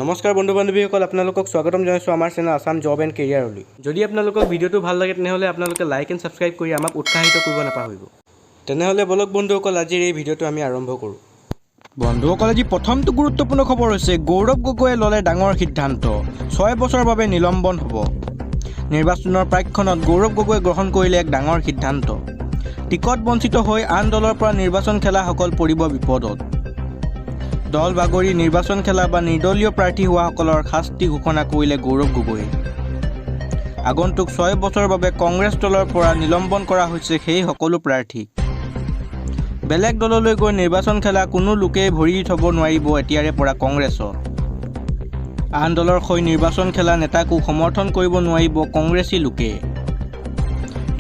নমস্কাৰ বন্ধু বান্ধৱীসকল, আপোনালোকক স্বাগতম জনাইছোঁ আমাৰ চেনেল আছাম জব এণ্ড কেৰিয়াৰলৈ। যদি আপোনালোকক ভিডিঅ'টো ভাল লাগে, তেনেহ'লে আপোনালোকে লাইক এণ্ড ছাবস্ক্ৰাইব কৰি আমাক উৎসাহিত কৰিব নাপাহৰিব। তেনেহ'লে বলক বন্ধুসকল, আজিৰ এই ভিডিঅ'টো আমি আৰম্ভ কৰোঁ। বন্ধুসকল, আজি প্ৰথমটো গুৰুত্বপূৰ্ণ খবৰ হৈছে গৌৰৱ গগৈয়ে ল'লে ডাঙৰ সিদ্ধান্ত, 6 বছৰৰ বাবে নিলম্বন হ'ব। নিৰ্বাচনৰ প্ৰাকক্ষণত গৌৰৱ গগৈয়ে গ্ৰহণ কৰিলে এক ডাঙৰ সিদ্ধান্ত। টিকট বঞ্চিত হৈ আন দলৰ পৰা নিৰ্বাচন খেলাসকল পৰিব বিপদত। দল বাগৰি নিৰ্বাচন খেলা বা নিৰ্দলীয় প্ৰাৰ্থী হোৱাসকলৰ শাস্তি ঘোষণা কৰিলে গৌৰৱ গগৈয়ে। আগন্তুক 6 বছৰৰ বাবে কংগ্ৰেছ দলৰ পৰা নিলম্বন কৰা হৈছে সেই সকলো প্ৰাৰ্থীক। বেলেগ দললৈ গৈ নিৰ্বাচন খেলা কোনো লোকেই ভৰি থ'ব নোৱাৰিব এতিয়াৰে পৰা কংগ্ৰেছত। আন দলৰ হৈ নিৰ্বাচন খেলা নেতাকো সমৰ্থন কৰিব নোৱাৰিব কংগ্ৰেছী লোকে।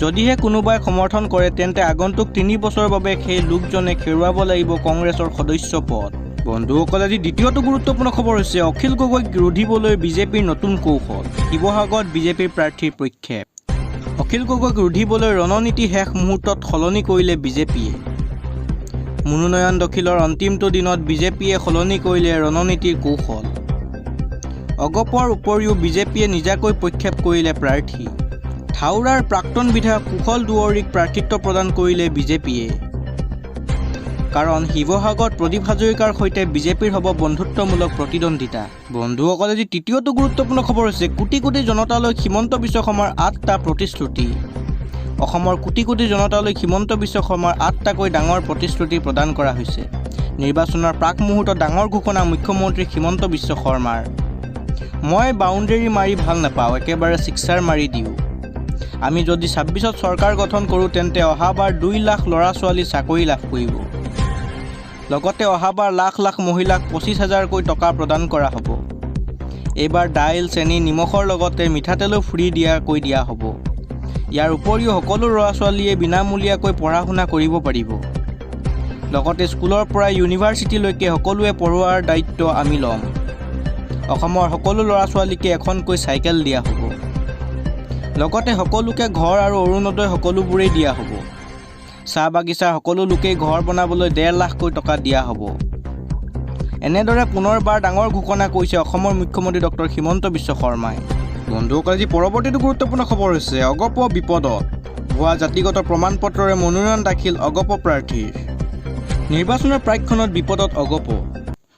যদিহে কোনোবাই সমৰ্থন কৰে, তেন্তে আগন্তুক 3 বছৰৰ বাবে সেই লোকজনে হেৰুৱাব লাগিব কংগ্ৰেছৰ সদস্য পদ। বন্ধুসকল, আজি দ্বিতীয়টো গুৰুত্বপূৰ্ণ খবৰ হৈছে অখিল গগৈক ৰুধিবলৈ বিজেপিৰ নতুন কৌশল, শিৱসাগৰত বিজেপিৰ প্ৰাৰ্থীৰ প্ৰক্ষেপ। অখিল গগৈক ৰুধিবলৈ ৰণনীতি শেষ মুহূৰ্তত সলনি কৰিলে বিজেপিয়ে। মনোনয়ন দাখিলৰ অন্তিমটো দিনত বিজেপিয়ে সলনি কৰিলে ৰণনীতিৰ কৌশল। অগপৰ উপৰিও বিজেপিয়ে নিজাকৈ প্ৰক্ষেপ কৰিলে প্ৰাৰ্থী। থাওৰাৰ প্ৰাক্তন বিধায়ক কুশল দুৱৰীক প্ৰাৰ্থিত্ব প্ৰদান কৰিলে বিজেপিয়ে। কাৰণ শিৱসাগৰত প্ৰদীপ হাজৰিকাৰ সৈতে বিজেপিৰ হ'ব বন্ধুত্বমূলক প্ৰতিদ্বন্দ্বিতা। বন্ধুসকলে, আজি তৃতীয়টো গুৰুত্বপূৰ্ণ খবৰ হৈছে কোটি কোটি জনতালৈ হিমন্ত বিশ্ব শৰ্মাৰ আঠটা প্ৰতিশ্ৰুতি। অসমৰ কোটি কোটি জনতালৈ হিমন্ত বিশ্ব শৰ্মাৰ আঠটাকৈ ডাঙৰ প্ৰতিশ্ৰুতি প্ৰদান কৰা হৈছে। নিৰ্বাচনৰ প্ৰাক মুহূৰ্তত ডাঙৰ ঘোষণা মুখ্যমন্ত্ৰী হিমন্ত বিশ্ব শৰ্মাৰ। মই বাউণ্ডেৰী মাৰি ভাল নাপাওঁ, একেবাৰে ছিক্সাৰ মাৰি দিওঁ। আমি যদি 26ত চৰকাৰ গঠন কৰোঁ, তেন্তে অহাবাৰ 2 লাখ ল'ৰা ছোৱালী চাকৰি লাভ কৰিব। লগতে অহাবাৰ লাখ লাখ মহিলাক 25 হাজাৰকৈ টকা প্ৰদান কৰা হ'ব। এইবাৰ দাইল, চেনি, নিমখৰ লগতে মিঠাতেলো ফ্ৰী দিয়াকৈ দিয়া হ'ব। ইয়াৰ উপৰিও সকলো ল'ৰা ছোৱালীয়ে বিনামূলীয়াকৈ পঢ়া শুনা কৰিব পাৰিব। লগতে স্কুলৰ পৰা ইউনিভাৰ্চিটিলৈকে সকলোৱে পঢ়োৱাৰ দায়িত্ব আমি ল'ম। অসমৰ সকলো ল'ৰা ছোৱালীকে এখনকৈ চাইকেল দিয়া হ'ব। লগতে সকলোকে ঘৰ আৰু অৰুণোদয় সকলোবোৰেই দিয়া হ'ব। চাহ বাগিচাৰ সকলো লোকেই ঘৰ বনাবলৈ 1.5 লাখকৈ টকা দিয়া হ'ব। এনেদৰে পুনৰবাৰ ডাঙৰ ঘোষণা কৰিছে অসমৰ মুখ্যমন্ত্ৰী ডক্টৰ হিমন্ত বিশ্ব শৰ্মাই। বন্ধুসকল, আজি পৰৱৰ্তীটো গুৰুত্বপূৰ্ণ খবৰ হৈছে অগপ বিপদত, ভুৱা জাতিগত প্ৰমাণ পত্ৰৰে মনোনয়ন দাখিল অগপ প্ৰাৰ্থীৰ। নিৰ্বাচনৰ প্ৰাকক্ষণত বিপদত অগপ।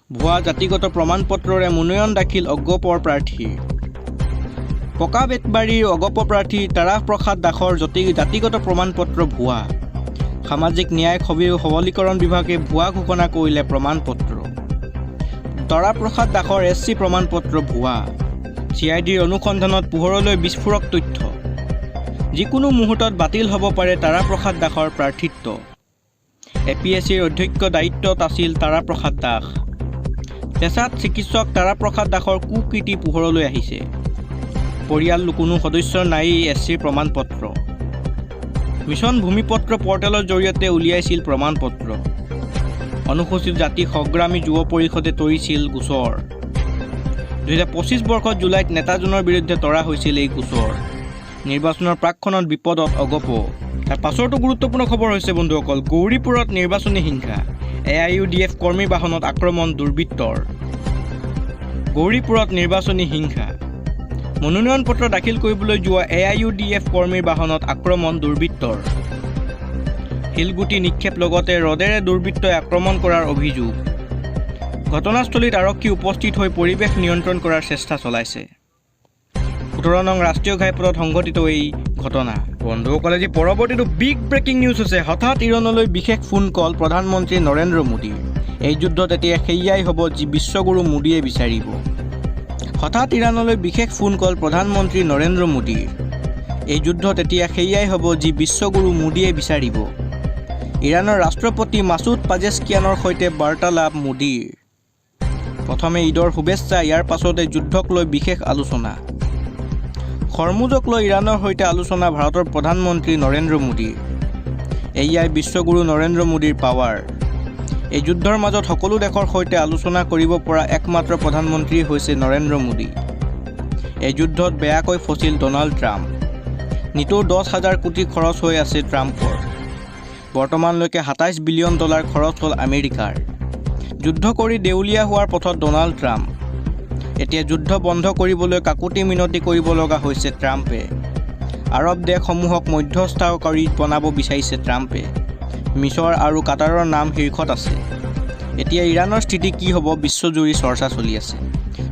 ভুৱা জাতিগত প্ৰমাণ পত্ৰৰে মনোনয়ন দাখিল অগপৰ প্ৰাৰ্থীৰ। পকা বেতবাৰীৰ অগপ প্ৰাৰ্থী তাৰাপ্ৰসাদ দাসৰ জাতিগত প্ৰমাণপত্ৰ ভুৱা। সামাজিক ন্যায় সবলীকৰণ বিভাগে ভুৱা ঘোষণা কৰিলে প্ৰমাণপত্ৰ। তাৰাপ্ৰসাদ দাসৰ এছ চি প্ৰমাণপত্ৰ ভুৱা। চি I ডিৰ অনুসন্ধানত পোহৰলৈ বিস্ফোৰক তথ্য। যিকোনো মুহূৰ্তত বাতিল হ'ব পাৰে তাৰাপ্ৰসাদ দাসৰ প্ৰাৰ্থিত্ব। এ পি এছ চিৰ অধ্যক্ষ দায়িত্বত আছিল তাৰাপ্ৰসাদ দাস। পেছাত চিকিৎসক তাৰাপ্ৰসাদ দাসৰ কুকীৰ্তি পোহৰলৈ আহিছে। পৰিয়াল কোনো সদস্যৰ নায়েই এছ চিৰ প্ৰমাণপত্ৰ। মিছন ভূমিপত্ৰ পৰ্টেলৰ জৰিয়তে উলিয়াইছিল প্ৰমাণপত্ৰ। অনুসূচিত জাতি সংগ্ৰামী যুৱ পৰিষদে তৰিছিল গোচৰ। 2025 বৰ্ষৰ জুলাইত নেতাজনৰ বিৰুদ্ধে তৰা হৈছিল এই গোচৰ। নিৰ্বাচনৰ প্ৰাকক্ষণত বিপদত অগপ। তাৰ পাছৰটো গুৰুত্বপূৰ্ণ খবৰ হৈছে বন্ধুসকল, গৌৰীপুৰত নিৰ্বাচনী হিংসা, এ I U D F কৰ্মীৰ বাহনত আক্ৰমণ দুৰ্বৃত্তৰ। গৌৰীপুৰত নিৰ্বাচনী হিংসা। মনোনয়ন পত্ৰ দাখিল কৰিবলৈ যোৱা এ I U D F কৰ্মীৰ বাহনত আক্ৰমণ দুৰ্বৃত্তৰ। শিলগুটি নিক্ষেপ লগতে ৰডেৰে দুৰ্বৃত্তই আক্ৰমণ কৰাৰ অভিযোগ। ঘটনাস্থলীত আৰক্ষী উপস্থিত হৈ পৰিৱেশ নিয়ন্ত্ৰণ কৰাৰ চেষ্টা চলাইছে। 17 নং ৰাষ্ট্ৰীয় ঘাইপথত সংঘটিত এই ঘটনা। বন্ধুসকলে, আজি পৰৱৰ্তীটো বিগ ব্ৰেকিং নিউজ হৈছে হঠাৎ ইৰাণলৈ বিশেষ ফোন কল প্ৰধানমন্ত্ৰী নৰেন্দ্ৰ মোদীৰ। এই যুদ্ধত এতিয়া সেয়াই হ'ব যি বিশ্বগুৰু মোদীয়ে বিচাৰিব। হঠাৎ ইৰাণলৈ বিশেষ ফোন কল প্ৰধানমন্ত্ৰী নৰেন্দ্ৰ মোদীৰ। এই যুদ্ধত এতিয়া সেয়াই হ'ব যি বিশ্বগুৰু মোদীয়ে বিচাৰিব। ইৰাণৰ ৰাষ্ট্ৰপতি মাছুদ পাজেস্কিয়ানৰ সৈতে বাৰ্তালাপ মোদীৰ। প্ৰথমে ঈদৰ শুভেচ্ছা, ইয়াৰ পাছতে যুদ্ধক লৈ বিশেষ আলোচনা। হৰমুজক লৈ ইৰাণৰ সৈতে আলোচনা ভাৰতৰ প্ৰধানমন্ত্ৰী নৰেন্দ্ৰ মোদীৰ। এয়াই বিশ্বগুৰু নৰেন্দ্ৰ মোদীৰ পাৱাৰ। এই যুদ্ধৰ মাজত সকলো দেশৰ সৈতে আলোচনা কৰিব পৰা একমাত্ৰ প্ৰধানমন্ত্ৰী হৈছে নৰেন্দ্ৰ মোদী। এই যুদ্ধত বেয়াকৈ ফচিল ডনাল্ড ট্ৰাম্প। নিতৌ 10 হাজাৰ কোটি খৰচ হৈ আছে ট্ৰাম্পৰ। বৰ্তমানলৈকে 27 বিলিয়ন ডলাৰ খৰচ হ'ল আমেৰিকাৰ। যুদ্ধ কৰি দেউলীয়া হোৱাৰ পথত ডনাল্ড ট্ৰাম্প। এতিয়া যুদ্ধ বন্ধ কৰিবলৈ কাকুতি মিনতি কৰিব লগা হৈছে ট্ৰাম্পে। আৰৱ দেশসমূহক মধ্যস্থতাকাৰী বনাব বিচাৰিছে ট্ৰাম্পে। মিছৰ আৰু কাটাৰৰ নাম শীৰ্ষত আছে। এতিয়া ইৰাণৰ স্থিতি কি হ'ব, বিশ্বজুৰি চৰ্চা চলি আছে।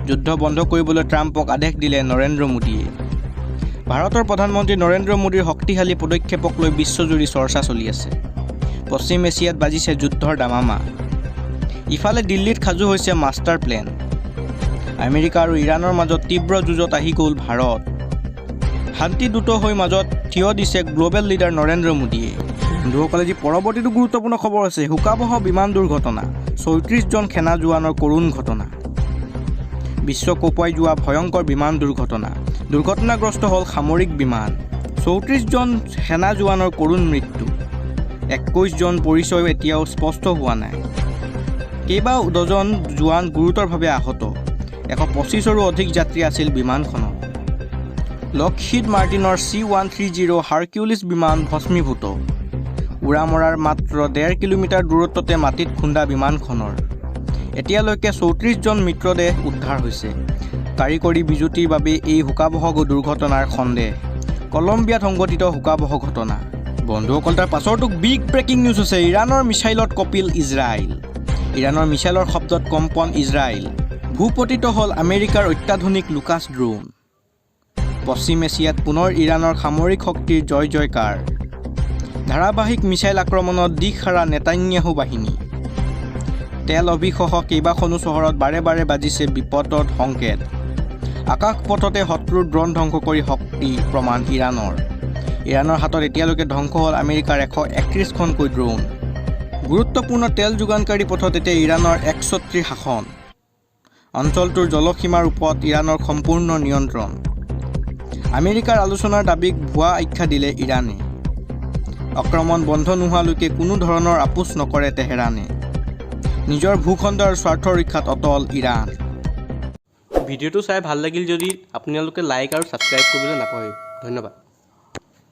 যুদ্ধ বন্ধ কৰিবলৈ ট্ৰাম্পক আদেশ দিলে নৰেন্দ্ৰ মোদীয়ে। ভাৰতৰ প্ৰধানমন্ত্ৰী নৰেন্দ্ৰ মোদীৰ শক্তিশালী পদক্ষেপক লৈ বিশ্বজুৰি চৰ্চা চলি আছে। পশ্চিম এছিয়াত বাজিছে যুদ্ধৰ দামামা। ইফালে দিল্লীত সাজু হৈছে মাষ্টাৰ প্লেন। আমেৰিকা আৰু ইৰাণৰ মাজত তীব্ৰ যুঁজত আহি গ'ল ভাৰত। শান্তিদূত হৈ মাজত থিয় দিছে গ্ল'বেল লিডাৰ নৰেন্দ্ৰ মোদীয়ে। বন্ধুসকলে, যি পৰৱৰ্তীটো গুৰুত্বপূৰ্ণ খবৰ আছে, শোকাৱহ বিমান দুৰ্ঘটনা, 36জন সেনা জোৱানৰ কৰুণ ঘটনা। বিশ্ব কঁপুৱাই যোৱা ভয়ংকৰ বিমান দুৰ্ঘটনা। দুৰ্ঘটনাগ্ৰস্ত হ'ল সামৰিক বিমান। 34জন সেনা জোৱানৰ কৰুণ মৃত্যু। 21জন পৰিচয় এতিয়াও স্পষ্ট হোৱা নাই। কেইবা ডজন জোৱান গুৰুতৰভাৱে আহত। 125ৰো অধিক যাত্ৰী আছিল বিমানখনত। লকহিড মাৰ্টিনৰ C-130 Hercules বিমান ভস্মীভূত। উৰা মৰাৰ মাত্ৰ 1.5 কিলোমিটাৰ দূৰত্বতে মাটিত খুন্দা বিমানখনৰ। এতিয়ালৈকে 34জন মৃতদেহ উদ্ধাৰ হৈছে। কাৰিকৰী বিজুতিৰ বাবে এই শোকাৱহ দুৰ্ঘটনাৰ সন্দেহ। কলম্বিয়াত সংঘটিত শোকাৱহ ঘটনা। বন্ধুসকল, তাৰ পাছৰটো বিগ ব্ৰেকিং নিউজ হৈছে, ইৰাণৰ মিছাইলত কঁপিল ইজৰাইল। ইৰাণৰ মিছাইলৰ শব্দত কম্পন ইজৰাইল। ভূপতিত হ'ল আমেৰিকাৰ অত্যাধুনিক লুকাছ ড্ৰোন। পশ্চিম এছিয়াত পুনৰ ইৰাণৰ সামৰিক শক্তিৰ জয় জয়কাৰ। ধাৰাবাহিক মিছাইল আক্ৰমণত দিশহাৰা নেতান্যাহু বাহিনী। তেল আভিভসহ কেইবাখনো চহৰত বাৰে বাৰে বাজিছে বিপদৰ সংকেত। আকাশপথতে শত্ৰুৰ ড্ৰোন ধ্বংস কৰি শক্তি প্ৰমাণ ইৰাণৰ। ইৰাণৰ হাতত এতিয়ালৈকে ধ্বংস হ'ল আমেৰিকাৰ 131খনকৈ ড্ৰোন। গুৰুত্বপূৰ্ণ তেল যোগানকাৰী পথত এতিয়া ইৰাণৰ একছত্ৰী শাসন। অঞ্চলটোৰ জলসীমাৰ ওপৰত ইৰাণৰ সম্পূৰ্ণ নিয়ন্ত্ৰণ। আমেৰিকাৰ আলোচনাৰ দাবীক ভুৱা আখ্যা দিলে ইৰাণে। আক্ৰমণ বন্ধ নোহোৱালৈকে কোনো ধৰণৰ আপোচ নকৰে তেহৰানে। নিজৰ ভূখণ্ড আৰু স্বাৰ্থ ৰক্ষাত অটল ইৰাণ। ভিডিঅ'টো চাই ভাল লাগিল যদি আপোনালোকে লাইক আৰু ছাবস্ক্ৰাইব কৰিবলৈ নাপাহৰিব। ধন্যবাদ।